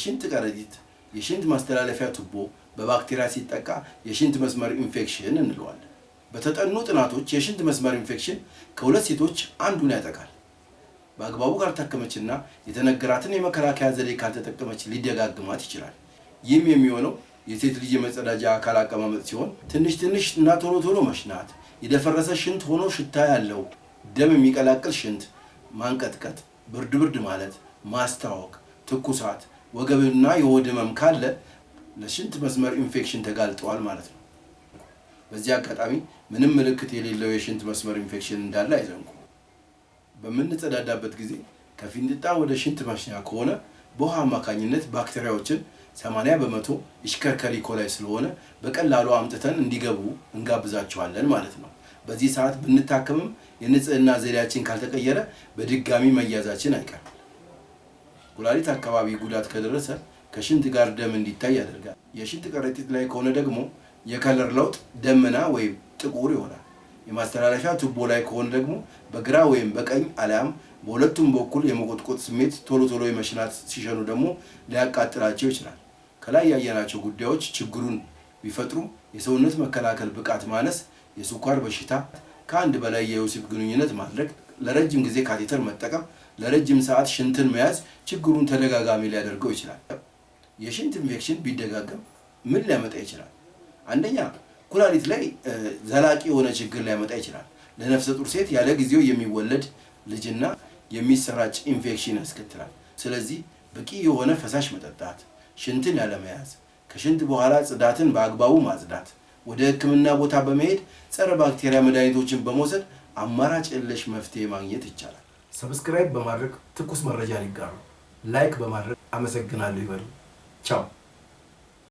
የሽንት ከረጢት፣ የሽንት ማስተላለፊያ ቱቦ በባክቴሪያ ሲጠቃ የሽንት መስመር ኢንፌክሽን እንለዋለን። በተጠኑ ጥናቶች የሽንት መስመር ኢንፌክሽን ከሁለት ሴቶች አንዱን ያጠቃል። በአግባቡ ካልታከመችና የተነገራትን የመከላከያ ዘዴ ካልተጠቀመች ሊደጋግማት ይችላል። ይህም የሚሆነው የሴት ልጅ የመጸዳጃ አካል አቀማመጥ ሲሆን ትንሽ ትንሽ እና ቶሎ ቶሎ መሽናት፣ የደፈረሰ ሽንት ሆኖ ሽታ ያለው ደም የሚቀላቅል ሽንት፣ ማንቀጥቀጥ፣ ብርድ ብርድ ማለት፣ ማስታወክ፣ ትኩሳት፣ ወገብና የሆድ ህመም ካለ ለሽንት መስመር ኢንፌክሽን ተጋልጠዋል ማለት ነው። በዚህ አጋጣሚ ምንም ምልክት የሌለው የሽንት መስመር ኢንፌክሽን እንዳለ አይዘንጉ። በምንጸዳዳበት ጊዜ ከፊንጢጣ ወደ ሽንት መሽኛ ከሆነ በውሃ አማካኝነት ባክቴሪያዎችን 80% Escherichia coli ስለሆነ በቀላሉ አምጥተን እንዲገቡ እንጋብዛቸዋለን ማለት ነው። በዚህ ሰዓት ብንታከምም የንጽህና ዘዴያችን ካልተቀየረ በድጋሚ መያዛችን አይቀርም። ኩላሊት አካባቢ ጉዳት ከደረሰ ከሽንት ጋር ደም እንዲታይ ያደርጋል። የሽንት ከረጢት ላይ ከሆነ ደግሞ የ color ለውጥ ደመና ወይም ጥቁር ይሆናል። የማስተላለፊያ ቱቦ ላይ ከሆነ ደግሞ በግራ ወይም በቀኝ አሊያም በሁለቱም በኩል የመቆጥቆጥ ስሜት፣ ቶሎ ቶሎ የመሽናት፣ ሲሸኑ ደግሞ ሊያቃጥላቸው ይችላል። ከላይ ያየናቸው ጉዳዮች ችግሩን ቢፈጥሩም የሰውነት መከላከል ብቃት ማነስ፣ የስኳር በሽታ፣ ከአንድ በላይ የወሲብ ግንኙነት ማድረግ፣ ለረጅም ጊዜ catheter መጠቀም፣ ለረጅም ሰዓት ሽንትን መያዝ ችግሩን ተደጋጋሚ ሊያደርገው ይችላል። የሽንት ኢንፌክሽን ቢደጋገም ምን ሊያመጣ ይችላል? አንደኛ ኩላሊት ላይ ዘላቂ የሆነ ችግር ሊያመጣ ይችላል። ለነፍሰ ጡር ሴት ያለ ጊዜው የሚወለድ ልጅና የሚሰራጭ ኢንፌክሽን ያስከትላል። ስለዚህ በቂ የሆነ ፈሳሽ መጠጣት፣ ሽንትን ያለመያዝ፣ ከሽንት በኋላ ጽዳትን በአግባቡ ማጽዳት፣ ወደ ሕክምና ቦታ በመሄድ ጸረ ባክቴሪያ መድኃኒቶችን በመውሰድ አማራጭ የለሽ መፍትሄ ማግኘት ይቻላል። Subscribe በማድረግ ትኩስ መረጃ ይጋሩ። Like በማድረግ አመሰግናለሁ ይበሉ። ቻው።